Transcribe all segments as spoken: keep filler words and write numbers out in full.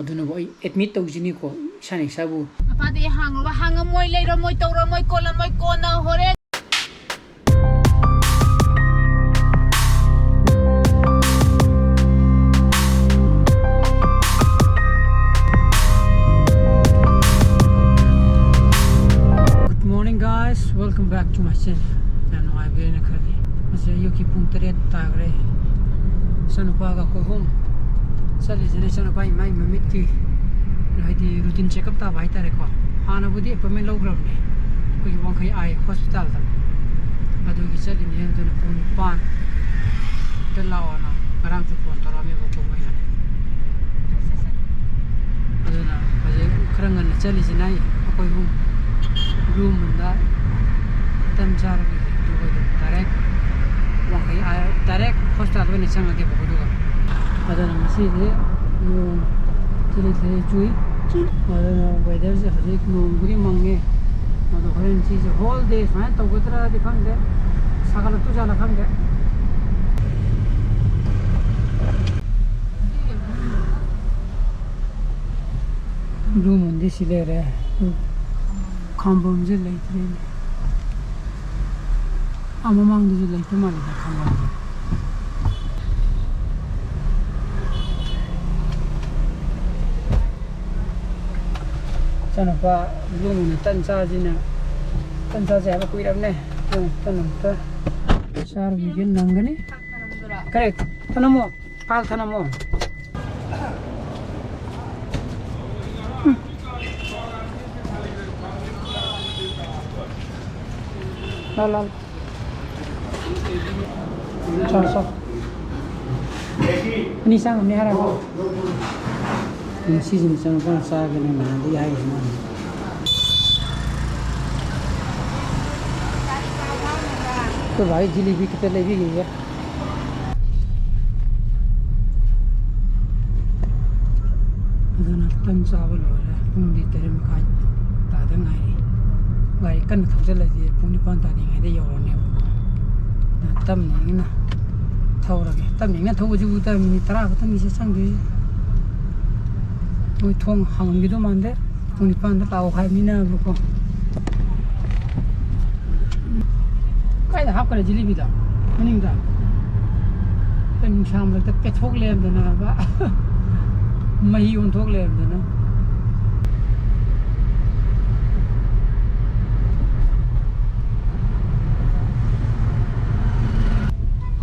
ꯑꯗꯨꯅꯕꯨ ꯑꯩ ꯑꯦꯗꯃꯤꯠ ꯇꯧꯁꯤꯅꯤꯀꯣ, ꯏꯁꯥꯅ ꯏꯁꯥꯕꯨ꯫ ꯃꯄꯥꯗꯤ ꯍꯥꯡꯉꯒ ꯍꯥꯡꯉꯝꯃꯣꯏ, ꯂꯩꯔꯝꯃꯣꯏ, ꯇꯧꯔꯝꯃꯣꯏ, ꯀꯣꯜꯂꯝꯃꯣꯏ, ꯀꯣꯟꯅ ꯍꯣꯔꯦꯟ꯫ Good morning, guys. Welcome back to my channel. ꯌꯥꯝ ꯅꯨꯡꯉꯥꯏꯕꯤꯔꯦꯅ ꯈꯜꯂꯤ꯫ ꯉꯁꯤ ꯑꯌꯨꯛꯀꯤ ꯄꯨꯡ ꯇꯔꯦꯠ ꯇꯥꯈ꯭ꯔꯦ꯫ ꯏꯆꯥꯅꯨꯄꯥꯒ ꯑꯩꯈꯣꯏ ꯑꯍꯨꯝ ꯆꯠꯂꯤꯁꯤꯅ, ꯏꯆꯥꯅꯨꯄꯥꯒꯤ ꯃꯥꯒꯤ ꯃꯃꯤꯠꯀꯤ, ꯍꯥꯏꯗꯤ, routine checkup ꯇꯥꯕ ꯍꯥꯏꯇꯥꯔꯦꯀꯣ꯫ ꯍꯥꯟꯅꯕꯨꯗꯤ appointment ꯂꯧꯈ꯭ꯔꯕꯅꯦ ꯑꯩꯈꯣꯏꯒꯤ ꯋꯥꯡꯈꯩ eye hospitalꯗ꯫ ꯑꯗꯨꯒꯤ ꯆꯠꯂꯤꯅꯦ꯫ ꯑꯗꯨꯅ ꯄꯨꯡ ꯅꯤꯄꯥꯟꯗ ꯂꯥꯛꯑꯣꯅ ꯉꯔꯥꯡꯁꯨ phone ꯇꯧꯔꯛꯑꯝꯃꯦꯕꯀꯣ ꯃꯣꯏꯅ꯫ ꯑꯗꯨꯅ ꯍꯧꯖꯤꯛ ꯈꯔ ꯉꯟꯅ ꯆꯠꯂꯤꯁꯤꯅ ꯑꯩꯈꯣꯏ ꯑꯍꯨꯝ Blue Moonꯗ ꯇꯟ ꯆꯥꯔꯨꯈꯤꯒꯦ꯫ ꯑꯗꯨꯒ ꯑꯗꯨꯝ direct ꯋꯥꯡꯈꯩ, direct hospital ꯑꯣꯏꯅ ꯆꯪꯉꯒꯦꯕꯀꯣ꯫ ꯑꯗꯨꯒ ꯑꯗꯨꯅ ꯉꯁꯤꯗꯤ ꯅꯣꯡ ꯊꯤꯂꯤ ꯊꯤꯂꯤ ꯆꯨꯏ꯫ ꯑꯗꯨꯅ weatherꯁꯦ ꯍꯧꯖꯤꯛ ꯅꯣꯡꯕꯨꯗꯤ ꯃꯪꯉꯦ꯫ ꯑꯗꯣ ꯍꯣꯔꯦꯟ ꯁꯤꯁꯦ whole day ꯁꯨꯃꯥꯏꯅ ꯇꯧꯒꯗ꯭ꯔꯗꯤ ꯈꯪꯗꯦ꯫ ꯁꯥꯒꯠꯂꯛꯇꯣꯏꯖꯥꯠꯂ ꯈꯪꯗꯦ꯫ Blue Moonꯗꯤ ꯁꯤ ꯂꯩꯔꯦ꯫ ꯈꯥꯝꯕꯝꯁꯦ ꯂꯩꯇ꯭ꯔꯦꯅꯦ꯫ ꯑꯥ, ꯃꯃꯥꯡꯗꯁꯨ ꯂꯩꯇ ꯃꯥꯜꯂꯤꯗ ꯈꯥꯝꯕꯝꯁꯦ꯫ ꯏꯆꯥꯅꯨꯄꯥ Blue Moonꯅ ꯇꯟ ꯆꯥꯁꯤꯅ, ꯇꯟ ꯆꯥꯁꯦ ꯍꯥꯏꯕ ꯀꯨꯏꯔꯕꯅꯦ꯫ ꯑꯗꯨꯅ ꯇꯟ ꯑꯝꯇ ꯆꯥꯔꯨꯈꯤꯒꯦ ꯅꯪꯒꯅꯤ꯫ ꯀꯔꯤ? ꯊꯅꯝꯃꯣ꯫ ꯄꯥꯜ ꯊꯅꯝꯃꯣ꯫ ꯎꯝ꯫ ꯂꯥꯎ, ꯂꯥꯎ꯫ ꯆꯥꯎ, ꯆꯥꯎ꯫ ꯑꯅꯤ ꯆꯥꯝꯃꯅꯤ ꯍꯥꯏꯔꯒ꯫ ꯉꯁꯤꯁꯨ ꯃꯆꯥꯅꯨꯄꯥꯅ ꯆꯥꯒꯦꯅ ꯅꯍꯥꯟꯗꯒꯤ ꯍꯥꯏꯔꯤꯁꯤ ꯃꯥꯅꯤ꯫ ꯑꯩꯈꯣꯏ ꯕꯥꯒꯤ ꯖꯤꯂꯤꯕꯤ ꯈꯤꯇ ꯂꯩꯕꯤꯈꯤꯒꯦ꯫ ꯑꯗꯨꯅ ꯇꯟ ꯆꯥꯕ ꯂꯣꯏꯔꯦ꯫ ꯄꯨꯡꯗꯤ ꯇꯔꯦꯠ ꯃꯈꯥꯏ ꯇꯥꯗ ꯉꯥꯏꯔꯤ꯫ ꯒꯥꯔꯤ ꯀꯟꯅ ꯊꯧꯖꯤꯜꯂꯗꯤ ꯄꯨꯡ ꯅꯤꯄꯥꯟ ꯇꯥꯗ꯭ꯔꯤꯉꯩꯗ ꯌꯧꯔꯅꯦꯕꯀꯣ꯫ ꯑꯗꯨꯅ ꯇꯞꯅ ꯏꯪꯅ ꯊꯧꯔꯒꯦ꯫ ꯇꯞꯅ ꯏꯪꯅ ꯊꯧꯕꯁꯤꯕꯨ ꯇꯞꯅ minute ꯇꯔꯥ ꯈꯛꯇꯅꯤꯁꯦ ꯆꯪꯗꯣꯏꯁꯦ꯫ ꯃꯣꯏ ꯊꯣꯡ ꯍꯥꯡꯉꯝꯈꯤꯗꯧ ꯃꯥꯟꯗꯦ꯫ ꯄꯨꯡ ꯅꯤꯄꯥꯟꯗ ꯂꯥꯛꯑꯣ ꯍꯥꯏꯕꯅꯤꯅꯕꯀꯣ꯫ ꯀꯥꯏꯗ ꯍꯥꯞꯈ꯭ꯔꯦ ꯖꯤꯂꯤꯕꯤꯗꯣ? ꯃꯅꯤꯡꯗ꯫ ꯑꯩ ꯅꯨꯡꯁꯥ ꯃꯔꯛꯇ ꯄꯦꯠꯊꯣꯛ ꯂꯩꯔꯝꯗꯅꯕ꯫ ꯃꯍꯤ ꯑꯣꯟꯊꯣꯛ ꯂꯩꯔꯝꯗꯅ꯫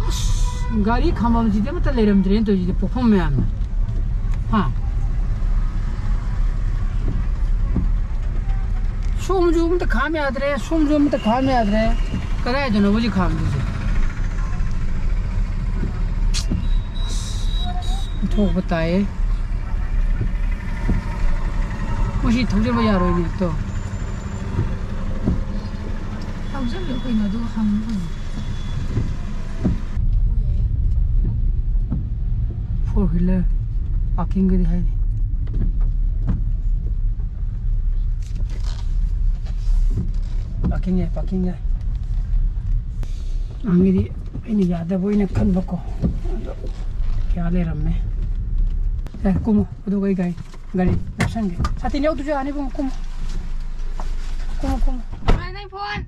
ꯑꯁ, ꯒꯥꯔꯤ ꯈꯥꯝꯐꯝꯁꯤꯗꯤ ꯑꯃꯠꯇ ꯂꯩꯔꯝꯗ꯭ꯔꯦꯅ ꯇꯧꯔꯤꯁꯤꯗꯤ, ꯄꯣꯠꯐꯝ ꯃꯌꯥꯝꯅ꯫ ꯍꯥ? ꯁꯣꯝꯁꯨ ꯑꯃꯠꯇ ꯈꯥꯝ ꯌꯥꯗ꯭ꯔꯦ, ꯁꯣꯝꯁꯨ ꯑꯃꯠꯇ ꯈꯥꯝ ꯌꯥꯗ꯭ꯔꯦ꯫ ꯀꯗꯥꯏꯗꯅꯣ ꯍꯧꯖꯤꯛ ꯈꯥꯝꯗꯣꯏꯁꯦ? ꯊꯣꯛꯄ ꯇꯥꯏꯌꯦ꯫ ꯃꯁꯤ ꯊꯧꯖꯤꯟꯕ ꯌꯥꯔꯣꯏꯅꯦ, ꯇꯣ꯫ ꯊꯧꯖꯤꯜꯂꯨ ꯀꯩꯅꯣ, ꯑꯗꯨꯒ ꯍꯪꯉꯨ ꯀꯩꯅꯣ꯫ Four wheeler parking ꯒꯤꯗꯤ ꯍꯥꯏꯔꯤ꯫ Parking ꯌꯥꯏ, parking ꯌꯥꯏ꯫ ꯅꯍꯥꯟꯒꯤꯗꯤ ꯑꯩꯅ ꯌꯥꯗꯕ ꯑꯣꯏꯅ ꯈꯟꯕꯀꯣ꯫ ꯑꯗꯣ ꯌꯥ ꯂꯩꯔꯝꯃꯦ꯫ ꯑꯦ, ꯀꯨꯝꯃꯣ꯫ ꯑꯗꯨꯒ ꯑꯩ ꯒꯥꯔꯤ, ꯒꯥꯔꯤ ꯂꯧꯁꯟꯒꯦ꯫ ꯁꯥꯇꯤꯟ ꯌꯥꯎꯗ꯭ꯔꯁꯨ ꯌꯥꯅꯤ ꯏꯕꯨꯡꯉꯣ, ꯀꯨꯝꯃꯣ꯫ ꯀꯨꯝꯃꯣ, ꯀꯨꯝꯃꯣ꯫ ꯃꯃꯥ, ꯅꯪ ꯐꯣꯟ꯫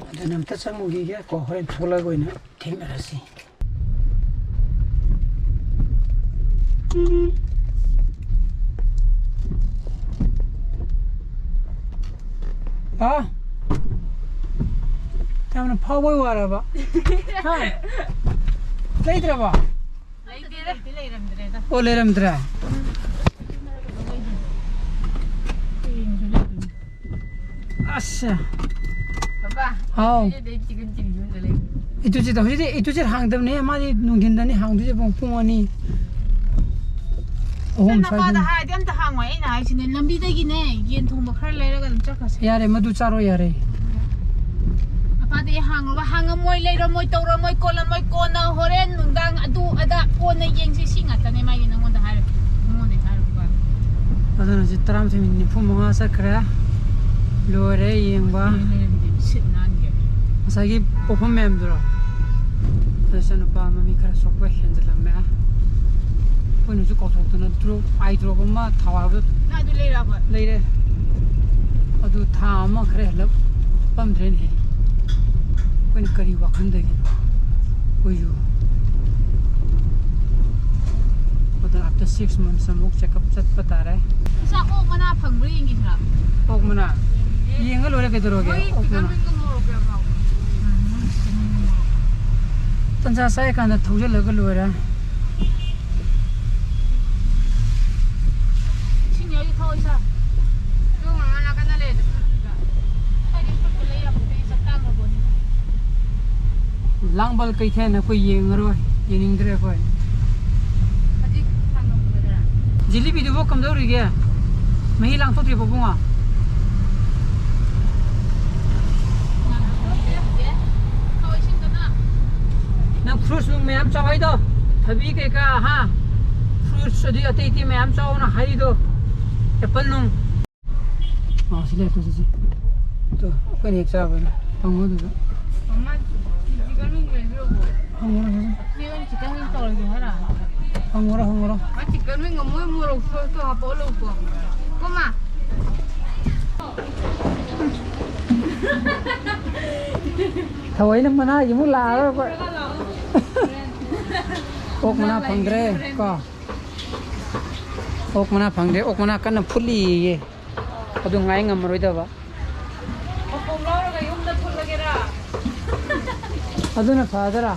ꯑꯗꯨꯅ ꯑꯝꯇ ꯆꯪꯉꯨꯈꯤꯒꯦ ꯀꯣ, ꯍꯣꯔꯦꯟ ꯊꯣꯛꯂꯛꯑꯒ ꯑꯣꯏꯅ ꯊꯦꯡꯅꯔꯁꯤ꯫ ꯍꯥ? ꯌꯥꯝꯅ ꯐꯥꯎꯕꯩ ꯋꯥꯔꯕ? ꯍꯥ? ꯂꯩꯗ꯭ꯔꯕ? ꯂꯩꯇꯦꯗ꯫ ꯑꯣ, ꯂꯩꯔꯝꯗ꯭ꯔꯦ꯫ ꯑꯁ꯫ ꯄꯄꯥ, ꯍꯥꯎ꯫ ꯑꯩꯗꯤ ꯆꯤꯛꯀꯟ ꯆꯤꯂꯤ ꯌꯣꯟꯗ ꯂꯩ꯫ ꯏꯇꯨꯁꯤꯗ ꯍꯧꯖꯤꯛꯇꯤ ꯏꯇꯨꯁꯤ ꯍꯥꯡꯗꯕꯅꯦ, ꯃꯥꯗꯤ ꯅꯨꯡꯊꯤꯟꯗꯅꯤ ꯍꯥꯡꯗꯣꯏꯁꯦ ꯄꯨꯡ, ꯄꯨꯡ ꯑꯅꯤ꯫ ꯑꯍꯨꯝ ꯅꯄꯥꯗ ꯁ꯭ꯋꯥꯏꯗꯅꯤ꯫ ꯍꯥꯏꯔꯗꯤ ꯑꯝꯇ ꯍꯥꯡꯉꯣꯏ, ꯑꯩꯅ ꯍꯥꯏꯁꯤꯅꯦ, ꯂꯝꯕꯤꯗꯒꯤꯅꯦ ꯌꯦꯟ ꯊꯣꯡꯕ ꯈꯔ ꯂꯩꯔꯒ ꯑꯗꯨꯝ ꯆꯠꯈ꯭ꯔꯁꯦ꯫ ꯌꯥꯔꯦ, ꯃꯗꯨ ꯆꯥꯔꯣ ꯌꯥꯔꯦ꯫ ꯃꯄꯥꯗꯤ ꯍꯥꯡꯉꯕ, ꯍꯥꯡꯉꯝꯃꯣꯏ, ꯂꯩꯔꯝꯃꯣꯏ, ꯇꯧꯔꯝꯃꯣꯏ, ꯀꯣꯜꯂꯝꯃꯣꯏ, ꯀꯣꯟꯅ ꯍꯣꯔꯦꯟ ꯅꯨꯡꯗꯥꯡ ꯑꯗꯨ ꯑꯗꯥ ꯀꯣꯟꯅ ꯌꯦꯡꯁꯤ, ꯁꯤ ꯉꯥꯛꯇꯅꯦ ꯃꯥꯒꯤ ꯅꯪꯉꯣꯟꯗ ꯍꯥꯏꯔ-, ꯅꯪꯉꯣꯟꯗ ꯍꯥꯏꯔꯛꯄ꯫ ꯑꯗꯨꯅ ꯍꯧꯖꯤꯛ ꯇꯔꯥꯃꯥꯊꯣꯏ ꯃꯤꯅꯤꯠ ꯅꯤꯐꯨ ꯃꯉꯥ ꯆꯠꯈ꯭ꯔꯦ꯫ ꯂꯣꯏꯔꯦ ꯌꯦꯡꯕ꯫ ꯁꯤꯠ ꯅꯥꯟꯒꯦ꯫ ꯉꯁꯥꯏꯒꯤ ꯄꯣꯠꯐꯝ ꯃꯌꯥꯝꯗꯨꯔꯣ? ꯑꯗꯨꯁꯨ ꯅꯨꯄꯥ ꯑꯃ ꯃꯤ ꯈꯔ ꯁꯣꯛꯄ ꯍꯦꯟꯖꯜꯂꯝꯃꯦ꯫ ꯑꯩꯈꯣꯏꯅꯁꯨ ꯀꯥꯎꯊꯣꯛꯇꯅ drop, eye drop ꯑꯃ ꯊꯥꯎ ꯍꯥꯏꯕꯗꯣ ꯅꯪ ꯑꯗꯨ ꯂꯩꯔꯛꯑꯕ? ꯂꯩꯔꯦ꯫ ꯑꯗꯨ ꯊꯥ ꯑꯃ ꯈꯔ ꯍꯦꯜꯂꯞ ꯄꯝꯗ꯭ꯔꯦꯅꯦꯍꯦ꯫ ꯑꯩꯈꯣꯏꯅ ꯀꯔꯤ ꯋꯥꯈꯜꯗꯒꯤ ꯑꯩꯈꯣꯏꯁꯨ ꯑꯗ after six months ꯑꯃꯨꯛ checkup ꯆꯠꯄ ꯇꯥꯔꯦ꯫ ꯏꯁꯥ ꯑꯣꯛ ꯃꯅꯥ ꯐꯪꯕ꯭ꯔꯥ ꯌꯦꯡꯒꯦꯁꯤꯔ? ꯑꯣꯛ ꯃꯅꯥ? ꯌꯦꯡꯉ ꯂꯣꯏꯔꯦ ꯀꯩꯗꯧꯔꯒꯦ? ꯃꯣꯏ ꯑꯣꯛ ꯃꯅꯥ꯫ ꯆꯤꯛꯀꯟ ꯋꯤꯡꯒ ꯃꯣꯔꯣꯛ ꯌꯥꯎꯕ꯭ꯔꯣ? ꯎꯝ, ꯃꯣꯏ ꯆꯤꯛꯀꯟ ꯋꯤꯡꯒ ꯃꯣꯔꯣꯛ꯫ ꯇꯟꯖꯥ ꯆꯥꯏ ꯀꯥꯟꯗ ꯊꯧꯖꯤꯜꯂꯒ ꯂꯣꯏꯔꯦ꯫ ꯏꯁꯤꯡ ꯌꯥꯎꯔꯤ ꯊꯛꯑꯣ ꯏꯁꯥ꯫ ꯇꯨ ꯃꯃꯥ ꯅꯥꯀꯟꯗ ꯂꯩꯔꯦ, ꯐꯨꯔꯤꯠꯇꯨꯗ꯫ ꯁ꯭ꯋꯥꯏꯗꯩ ꯐꯨꯔꯤꯠꯇꯨ ꯂꯩ ꯌꯥꯄꯣꯠꯇꯦ, ꯆꯞ ꯇꯥꯡꯈ꯭ꯔ ꯄꯣꯠꯅꯤ꯫ ꯂꯥꯡꯕꯜ ꯀꯩꯊꯦꯜ ꯑꯩꯈꯣꯏ ꯌꯦꯡꯉꯔꯣꯏ, ꯌꯦꯡꯅꯤꯡꯗ꯭ꯔꯦ ꯑꯩꯈꯣꯏ꯫ ꯍꯧꯖꯤꯛ ꯁꯪꯉꯝꯒꯗ꯭ꯔꯥ? ꯖꯤꯂꯤꯕꯤꯗꯨꯕꯨ ꯀꯝꯗꯧꯔꯤꯒꯦ? ꯃꯍꯤ ꯂꯥꯡꯊꯣꯛꯇ꯭ꯔꯤꯕꯣ ꯏꯕꯨꯡꯉꯣ? ꯅꯪ fruits ꯅꯨꯡ ꯃꯌꯥꯝ ꯆꯥꯎ ꯍꯥꯏꯗꯣ, ꯊꯕꯤ ꯀꯩꯀꯥ, ꯍꯥ? Fruits ꯑꯗꯨ ꯑꯇꯩ ꯑꯇꯩ ꯃꯌꯥꯝ ꯆꯥꯎꯅ ꯍꯥꯏꯔꯤꯗꯣ, apple ꯅꯨꯡ꯫ ꯑꯥ, ꯁꯤ ꯂꯩꯔꯦ, ꯁꯤ, ꯁꯤ꯫ ꯇꯣ, ꯑꯩꯈꯣꯏꯅ ꯍꯦꯛ ꯆꯥꯕꯗꯣ꯫ ꯍꯪꯉꯣ ꯑꯗꯨꯗ꯫ ꯃꯃꯥ, ꯆꯤꯛꯀꯟ ꯋꯤꯡ ꯂꯩꯕꯤꯔꯛꯎꯀꯣ꯫ ꯍꯪꯉꯨꯔꯣ, ꯁꯤ, ꯁꯤ꯫ ꯆꯤꯛꯀꯟ ꯋꯤꯡ ꯇꯧꯔꯒꯦ ꯍꯥꯏꯔ? ꯍꯪꯉꯨꯔꯣ, ꯍꯪꯉꯨꯔꯣ꯫ ꯃꯥ ꯆꯤꯛꯀꯟ ꯋꯤꯡ ꯑꯃ ꯃꯣꯏ ꯃꯣꯔꯣꯛ ꯁꯣꯁꯇꯣ ꯍꯥꯄꯛꯑꯣ ꯂꯧꯀꯣ꯫ ꯀꯣ, ꯃꯥ? ꯊꯑꯣꯏꯅ ꯃꯅꯥꯒꯤ ꯑꯃꯨꯛ ꯂꯥꯛꯑꯔꯣꯏ ꯑꯩꯈꯣꯏ꯫ ꯄꯨꯔꯒ ꯂꯥꯛꯑꯣ꯫ ꯑꯣꯛ ꯃꯅꯥ ꯐꯪꯗ꯭ꯔꯦ, ꯀꯣ꯫ ꯑꯣꯛ ꯃꯅꯥ ꯐꯪꯗ꯭ꯔꯦ, ꯑꯣꯛ ꯃꯅꯥ ꯀꯟꯅ ꯐꯨꯠꯂꯤꯌꯦ꯫ ꯑꯗꯨ ꯉꯥꯏ ꯉꯝꯃꯔꯣꯏꯗꯕ꯫ ꯃꯄꯣꯝ ꯂꯧꯔꯒ ꯌꯨꯝꯗ ꯐꯨꯠꯂꯒꯦꯔꯥ? ꯑꯗꯨꯅ ꯐꯗ꯭ꯔꯥ?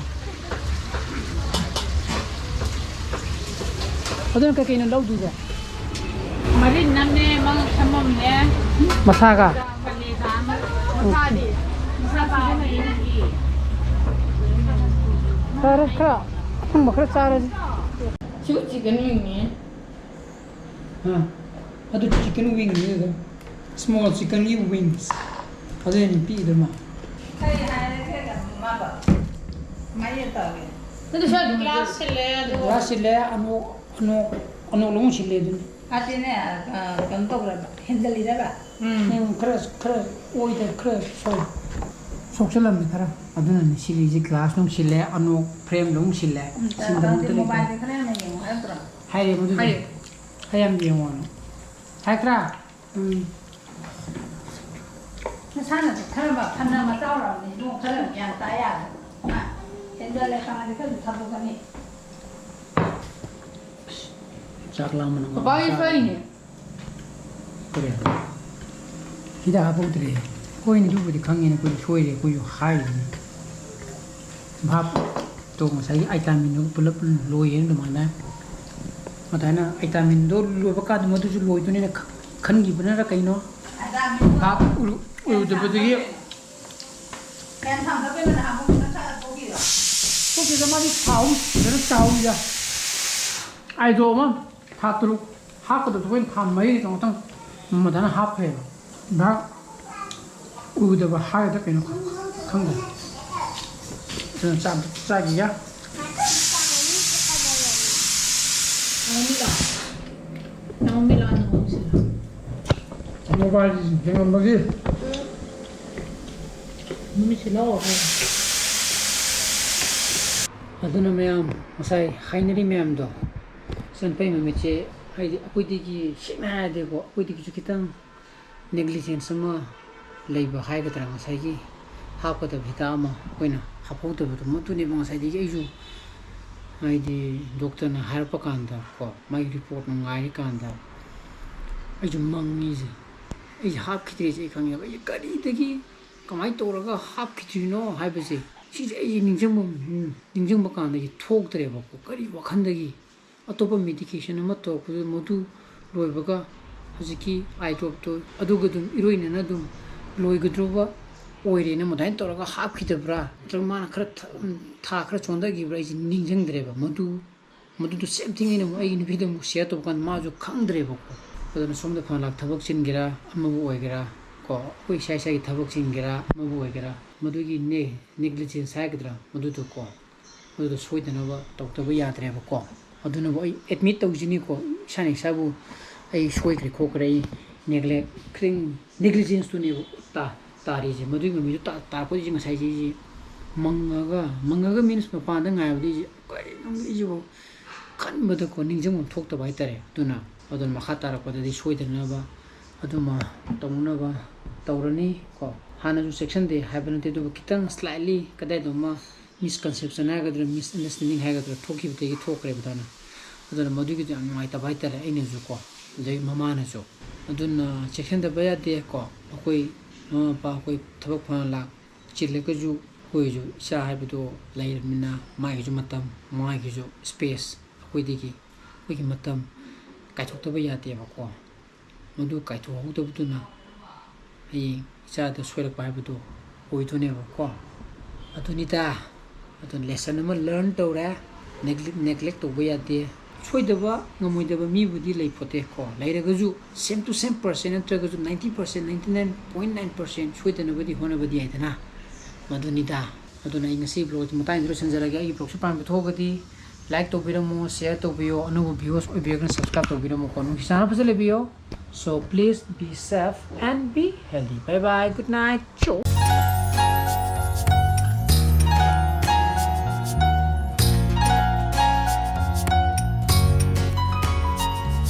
ꯑꯗꯨꯅ ꯀꯩꯀꯩꯅꯣ ꯂꯧꯗꯣꯏꯁꯦ? ꯃꯔꯤꯟ ꯑꯃꯅꯦ, ꯃꯉꯛ ꯁꯝ ꯑꯃꯅꯦ꯫ ꯃꯁꯥꯒ? ꯀꯂꯦꯖꯥ ꯑꯃ꯫ ꯃꯁꯥꯗꯤ? ꯃꯁꯥ ꯄꯤꯖꯅꯤꯡꯉꯤ꯫ ꯐꯔꯦ, ꯈꯔ ꯑꯊꯨꯝꯕ ꯈꯔ ꯆꯥꯔꯁꯤ꯫ ꯁꯤꯕꯨ ꯆꯤꯛꯀꯟ ꯋꯤꯡꯅꯦ꯫ ꯑꯥ, ꯑꯗꯨ ꯆꯤꯛꯀꯟ ꯋꯤꯡꯅꯤ ꯑꯗꯨ꯫ Small ꯆꯤꯛꯀꯟꯒꯤ wings꯫ ꯑꯗꯨ ꯑꯩꯅ ꯄꯤꯛꯏꯗꯨ ꯃꯥ꯫ ꯀꯔꯤ ꯍꯥꯏꯔꯒꯦ ꯃꯥꯕꯣ? ꯀꯃꯥꯏꯅ ꯇꯧꯔꯒꯦ? ꯑꯗꯨ ꯁ꯭ꯋꯥꯏꯗ glass ꯁꯤꯜꯂꯦ, ꯑꯗꯨꯒ glass ꯁꯤꯜꯂꯦ, ꯑꯅꯣꯛ, ꯑꯅꯣꯛ, ꯑꯅꯣꯛ ꯂꯣꯡ ꯁꯤꯜꯂꯦ ꯑꯗꯨꯅꯤ꯫ ꯑꯗꯨꯅꯦ, ꯑ, ꯀꯩꯅꯣ ꯇꯧꯈ꯭ꯔꯕ, ꯍꯦꯟꯖꯜꯂꯤꯔꯕ? ꯎꯝ꯫ ꯎꯝ, ꯈꯔ, ꯈꯔ ꯑꯣꯏꯗ, ꯈꯔ ꯁꯣꯏ-, ꯁꯣꯛꯆꯜꯂꯝꯃꯦ ꯈꯔ꯫ ꯑꯗꯨꯅꯅꯦ ꯁꯤꯜꯂꯤꯁꯦ, glass ꯅꯨꯡ ꯁꯤꯜꯂꯦ, ꯑꯅꯣꯛ frame ꯂꯣꯡ ꯁꯤꯜꯂꯦ꯫ ꯎꯝ, ꯁꯤꯟꯗ ꯑꯗꯨꯗꯤ ꯃꯨꯠꯇ ꯂꯩꯇꯦ꯫ Mobile ꯗ ꯈꯔ ꯌꯥꯝꯅ ꯌꯦꯡꯉꯣ ꯍꯥꯏꯔꯛꯇ꯭ꯔꯣ? ꯍꯥꯏꯔꯦ ꯃꯗꯨꯗꯤ꯫ ꯍꯥꯏꯌꯦ꯫ ꯈꯔ ꯌꯥꯝ ꯌꯦꯡꯉꯣꯅ꯫ ꯍꯥꯏꯔꯛꯇ꯭ꯔꯥ? ꯎꯝ꯫ ꯅꯁꯥꯅ ꯈꯔ ꯐꯅ ꯃꯆꯥꯎꯔꯛꯑꯕꯅꯤ, ꯏꯕꯨꯡ, ꯈꯔ ꯒ꯭ꯌꯥꯟ ꯇꯥ ꯌꯥꯗ꯭ꯔꯣ? ꯍꯥ? ꯍꯦꯟꯖꯜꯂꯦ ꯈꯪꯉꯗꯤ ꯈꯔꯁꯨ ꯊꯥꯗꯣꯛꯀꯅꯤ꯫ ꯆꯥꯛ ꯂꯥꯝꯕꯅ ꯃꯔꯣꯜ ꯄꯄꯥꯒꯤ ꯑꯃ ꯐꯩꯅꯦ꯫ ꯀꯔꯤ? ꯍꯤꯗꯥꯛ ꯍꯥꯞꯄꯧꯗ꯭ꯔꯦ꯫ ꯑꯩꯈꯣꯏꯅ ꯑꯗꯨꯕꯨꯗꯤ ꯈꯪꯉꯤꯅꯦ, ꯑꯩꯈꯣꯏꯁꯨ ꯁꯣꯏꯔꯦ, ꯑꯩꯈꯣꯏꯁꯨ ꯍꯥꯏꯔꯤꯅꯦ꯫ ꯚꯥꯞꯇꯣ ꯉꯁꯥꯏꯒꯤ ꯑꯥꯏꯇꯥꯃꯤꯟꯗꯣ ꯄꯨꯂꯞ ꯂꯣꯏꯌꯦꯅ ꯑꯗꯨꯃꯥꯏꯅ꯫ ꯑꯗꯨꯃꯥꯏꯅ ꯑꯥꯏꯇꯥꯃꯤꯟꯗꯣ ꯂꯣꯏꯕ ꯀꯥꯟꯗ ꯃꯗꯨꯁꯨ ꯂꯣꯏꯗꯣꯏꯅꯤꯅ ꯈ-, ꯈꯟꯈꯤꯕꯅꯔ ꯀꯩꯅꯣ? ꯚꯥꯞ ꯎꯔꯨ-, ꯎꯔꯨꯗꯕꯗꯒꯤ꯫ ꯀꯌꯥꯝ ꯁꯥꯡꯗꯕꯩꯅꯣ ꯅꯍꯥꯟꯃꯨꯛ ꯅꯪ ꯈꯔ ꯊꯣꯛꯈꯤꯗꯣ? ꯊꯣꯛꯇꯦꯗ, ꯃꯥꯗꯤ ꯊꯥ ꯑꯍꯨꯝ ꯐꯖꯅ ꯆꯥꯍꯧꯋꯤꯗ꯫ ꯑꯥꯏꯗ꯭ꯔꯣꯞ ꯑꯃ ꯊꯥ ꯇꯔꯨꯛ ꯍꯥꯞꯀꯗꯕꯗꯣ ꯑꯩꯈꯣꯏꯅ ꯊꯥ ꯃꯔꯤ ꯉꯥꯛꯇꯪ ꯃꯊꯟꯇ ꯍꯥꯞꯈ꯭ꯔꯦꯕ꯫ ꯚꯥꯞ ꯎꯗꯕ ꯍꯥꯏꯒꯗ꯭ꯔꯥ ꯀꯩꯅꯣ ꯈꯪ-, ꯈꯪꯗꯦ꯫ ꯑꯗꯨꯅ ꯆꯥꯛ ꯑꯝꯇ ꯆꯥꯈꯤꯒꯦ꯫ ꯅꯥꯎꯃꯤꯂꯥ꯫ ꯅꯥꯎꯃꯤꯂꯥ, ꯅꯥꯎꯃꯤꯁꯤꯂꯥ꯫ ꯃꯣꯕꯥꯏꯜ ꯌꯦꯡꯉꯝꯕꯒꯤ꯫ ꯅꯨꯃꯤꯠꯁꯤ ꯂꯧꯔꯒ꯫ ꯑꯗꯨꯅ ꯃꯌꯥꯝ ꯉꯁꯥꯏ ꯍꯥꯏꯅꯔꯤ ꯃꯌꯥꯝꯗꯣ, ꯆꯟꯄꯩ ꯃꯃꯤꯠꯁꯦ, ꯍꯥꯏꯗꯤ ꯑꯩꯈꯣꯏꯗꯒꯤ ꯁꯦꯡꯅ ꯍꯥꯏꯔꯗꯤꯀꯣ, ꯑꯩꯈꯣꯏꯗꯒꯤꯁꯨ ꯈꯤꯇꯪ ꯅꯦꯒ꯭ꯂꯤꯖꯦꯟꯁ ꯑꯃ ꯂꯩꯕ ꯍꯥꯏꯒꯗ꯭ꯔꯥ, ꯉꯁꯥꯏꯒꯤ ꯍꯥꯞꯀꯗꯕ ꯍꯤꯗꯥꯛ ꯑꯃ ꯑꯩꯈꯣꯏꯅ ꯍꯥꯞꯍꯧꯗꯕꯗꯣ, ꯃꯗꯨꯅꯦꯕ ꯉꯁꯥꯏꯗꯒꯤ ꯑꯩꯁꯨ, ꯍꯥꯏꯗꯤ ꯗꯣꯛꯇꯔꯅ ꯍꯥꯏꯔꯛꯄ ꯀꯥꯟꯗ ꯀꯣ, ꯃꯥꯒꯤ ꯔꯤꯄꯣꯔꯠ ꯉꯥꯏꯔꯤꯀꯥꯟꯗ ꯑꯩꯁꯨ ꯃꯪꯉꯤꯁꯦ꯫ ꯑꯩꯁꯦ ꯍꯥꯞꯈꯤꯗ꯭ꯔꯤꯁꯦ ꯑꯩ ꯈꯪꯉꯦꯕ꯫ ꯑꯩꯁꯦ ꯀꯔꯤꯗꯒꯤ ꯀꯃꯥꯏꯅ ꯇꯧꯔꯒ ꯍꯥꯞꯈꯤꯗ꯭ꯔꯤꯅꯣ ꯍꯥꯏꯕꯁꯦ, ꯁꯤꯁꯦ ꯑꯩꯁꯦ ꯅꯤꯡꯁꯤꯡꯕ, ꯅꯤꯡꯁꯤꯡꯕ ꯀꯥꯟꯗ ꯑꯩꯁꯦ ꯊꯣꯛꯇ꯭ꯔꯦꯕꯀꯣ꯫ ꯀꯔꯤ ꯋꯥꯈꯜꯗꯒꯤ ꯑꯇꯣꯞꯄ ꯃꯦꯗꯤꯀꯦꯁꯟ ꯑꯃ ꯇꯧꯔꯛꯄꯗꯨ, ꯃꯗꯨ ꯂꯣꯏꯕꯒ ꯍꯧꯖꯤꯛꯀꯤ ꯑꯥꯏ ꯗ꯭ꯔꯣꯞꯇꯣ ꯑꯗꯨꯒ ꯑꯗꯨꯝ ꯏꯔꯣꯏꯅꯅ ꯑꯗꯨꯝ ꯂꯣꯏꯒꯗ꯭ꯔꯣꯕ ꯑꯣꯏꯔꯦꯅ ꯑꯗꯨꯃꯥꯏꯅ ꯇꯧꯔꯒ ꯍꯥꯞꯈꯤꯗꯕ꯭ꯔꯥ, ꯅꯠꯇ꯭ꯔꯒ ꯃꯥꯅ ꯈꯔ ꯊ-, ꯊꯥ ꯈꯔ ꯆꯣꯟꯊꯈꯤꯕ꯭ꯔꯥ, ꯑꯩꯁꯦ ꯅꯤꯡꯁꯤꯡꯗ꯭ꯔꯦꯕ꯫ ꯃꯗꯨ, ꯃꯗꯨꯗꯣ ꯁꯦꯝ ꯊꯤꯡ ꯑꯩꯅ ꯑꯃꯨꯛ ꯑꯩꯒꯤ ꯅꯨꯄꯤꯗ ꯑꯃꯨꯛ ꯁꯤꯌꯔ ꯇꯧꯕ ꯀꯥꯟꯗ ꯃꯥꯁꯨ ꯈꯪꯗ꯭ꯔꯦꯕꯀꯣ꯫ ꯑꯗꯨꯅ ꯁꯣꯝꯗ ꯐꯅ ꯂꯥꯛ ꯊꯕꯛ ꯆꯤꯟꯒꯦꯔꯥ, ꯑꯃꯕꯨ ꯑꯣꯏꯒꯦꯔꯥ ꯀꯣ, ꯑꯩꯈꯣꯏ ꯏꯁꯥ ꯏꯁꯥꯒꯤ ꯊꯕꯛ ꯆꯤꯟꯒꯦꯔꯥ, ꯑꯃꯕꯨ ꯑꯣꯏꯒꯦꯔꯥ, ꯃꯗꯨꯒꯤ ꯅꯦ-, ꯅꯦꯒ꯭ꯂꯤꯖꯦꯟꯁ ꯍꯥꯏꯒꯗ꯭ꯔꯥ, ꯃꯗꯨꯗꯣꯀꯣ, ꯃꯗꯨꯗꯣ ꯁꯣꯏꯗꯅꯕ ꯇꯧꯗꯕ ꯌꯥꯗ꯭ꯔꯦꯕꯀꯣ꯫ ꯑꯗꯨꯅꯕꯨ ꯑꯩ ꯑꯦꯗꯃꯤꯠ ꯇꯧꯁꯤꯅꯤꯀꯣ, ꯏꯁꯥꯅ ꯏꯁꯥꯕꯨ ꯑꯩ ꯁꯣꯏꯈ꯭ꯔꯦ ꯈꯣꯠꯈ꯭ꯔꯦ, ꯑꯩ ꯅꯦꯒ꯭ꯂꯦꯛ ꯈꯤꯇꯪ, ꯅꯦꯒ꯭ꯂꯤꯖꯦꯟꯁꯇꯨꯅꯦꯕ ꯇꯥ-, ꯇꯥꯔꯤꯁꯦ꯫ ꯃꯗꯨꯒꯤ ꯃꯃꯤꯗꯣ ꯇꯥ-, ꯇꯥꯔꯛꯄꯗꯒꯤ ꯉꯁꯥꯏꯁꯦ ꯑꯩꯁꯦ ꯃꯪꯉꯒ, ꯃꯪꯉꯒ ꯃꯤꯟꯁ ꯃꯄꯥꯟꯗ ꯉꯥꯏꯕꯗꯒꯤ ꯑꯩꯁꯦ ꯀꯔꯤꯅꯣ ꯑꯩꯁꯤꯕꯨ ꯈꯟꯕꯗꯀꯣ ꯅꯤꯡꯁꯤꯡꯐꯝ ꯊꯣꯛꯇꯕ ꯍꯥꯏꯇꯥꯔꯦ꯫ ꯑꯗꯨꯅ ꯑꯗꯨꯅ ꯃꯈꯥ ꯇꯥꯔꯛꯄꯗꯗꯤ ꯁꯣꯏꯗꯅꯕ ꯑꯗꯨꯃ ꯇꯧꯅꯕ ꯇꯧꯔꯅꯤ ꯀꯣ꯫ ꯍꯥꯟꯅꯁꯨ ꯆꯦꯛꯁꯤꯟꯗꯦ ꯍꯥꯏꯕ ꯅꯠꯇꯦ, ꯑꯗꯨꯕꯨ ꯈꯤꯇꯪ slightly ꯀꯗꯥꯏꯗꯣꯃ misconception ꯍꯥꯏꯒꯗ꯭ꯔꯥ, misunderstanding ꯍꯥꯏꯒꯗ꯭ꯔꯥ, ꯊꯣꯛꯈꯤꯕꯗꯒꯤ ꯊꯣꯛꯈ꯭ꯔꯦꯕ ꯊꯥꯏꯅ꯫ ꯑꯗꯨꯅ ꯃꯗꯨꯒꯤꯗꯣ ꯌꯥꯝ ꯅꯨꯡꯉꯥꯏꯇꯕ ꯍꯥꯏꯇꯥꯔꯦ, ꯑꯩꯅꯁꯨ ꯀꯣ, ꯑꯗꯩ ꯃꯃꯥꯅꯁꯨ꯫ ꯑꯗꯨꯅ ꯆꯦꯛꯁꯤꯟꯗꯕ ꯌꯥꯗꯦ ꯀꯣ꯫ ꯑꯩꯈꯣꯏ ꯃꯃꯥ ꯃꯄꯥ, ꯑꯩꯈꯣꯏ ꯊꯕꯛ ꯐꯅ ꯂꯥꯛ ꯆꯤꯜꯂꯒꯁꯨ, ꯑꯩꯈꯣꯏꯒꯤꯁꯨ ꯏꯆꯥ ꯍꯥꯏꯕꯗꯣ ꯂꯩꯔꯕꯅꯤꯅ, ꯃꯥꯒꯤꯁꯨ ꯃꯇꯝ, ꯃꯥꯒꯤꯁꯨ space, ꯑꯩꯈꯣꯏꯗꯒꯤ ꯑꯩꯈꯣꯏꯒꯤ ꯃꯇꯝ ꯀꯥꯏꯊꯣꯛꯇꯕ ꯌꯥꯗꯦꯕꯀꯣ꯫ ꯃꯗꯨ ꯀꯥꯏꯊꯣꯛꯍꯧꯗꯕꯗꯨꯅ ꯍꯌꯦꯡ ꯏꯆꯥꯗ ꯁꯣꯏꯔꯛꯄ ꯍꯥꯏꯕꯗꯣ ꯑꯣꯏꯗꯣꯏꯅꯦꯕꯀꯣ꯫ ꯑꯗꯨꯅꯤꯗ꯫ ꯑꯗꯨꯅ lesson ꯑꯃ learn ꯇꯧꯔꯦ꯫ Neglect, neglect ꯇꯧꯕ ꯌꯥꯗꯦ꯫ ꯁꯣꯏꯗꯕ ꯉꯝꯃꯣꯏꯗꯕ ꯃꯤꯕꯨꯗꯤ ꯂꯩ ꯄꯣꯠꯇꯦꯀꯣ꯫ ꯂꯩꯔꯒꯁꯨ same to same percent ꯅꯠꯇ꯭ꯔꯒꯁꯨ ninety percent, ninety nine point nine percent ꯁꯣꯏꯗꯅꯕꯗꯤ ꯍꯣꯠꯅꯕꯗꯤ ꯌꯥꯏꯗꯅ꯫ ꯃꯗꯨꯅꯤꯗ꯫ ꯑꯗꯨꯅ ꯑꯩ ꯉꯁꯤ vlog ꯁꯤ ꯃꯇꯥꯡꯁꯤꯗ ꯂꯣꯏꯁꯤꯟꯖꯔꯒꯦ꯫ ꯑꯩꯒꯤ vlog ꯁꯤ ꯄꯥꯝꯕꯤꯕ ꯊꯣꯛꯑꯒꯗꯤ like ꯇꯧꯕꯤꯔꯝꯃꯣ, share ꯇꯧꯕꯤꯌꯣ, ꯑꯅꯧꯕ viewers ꯑꯣꯏꯕꯤꯔꯒꯅ subscribe ꯇꯧꯕꯤꯔꯝꯃꯣꯀꯣ꯫ ꯅꯨꯡꯁꯤ ꯆꯥꯟꯅ ꯐꯖꯅ ꯂꯩꯕꯤꯌꯣ꯫ So please be safe and be healthy. Bye bye, good night.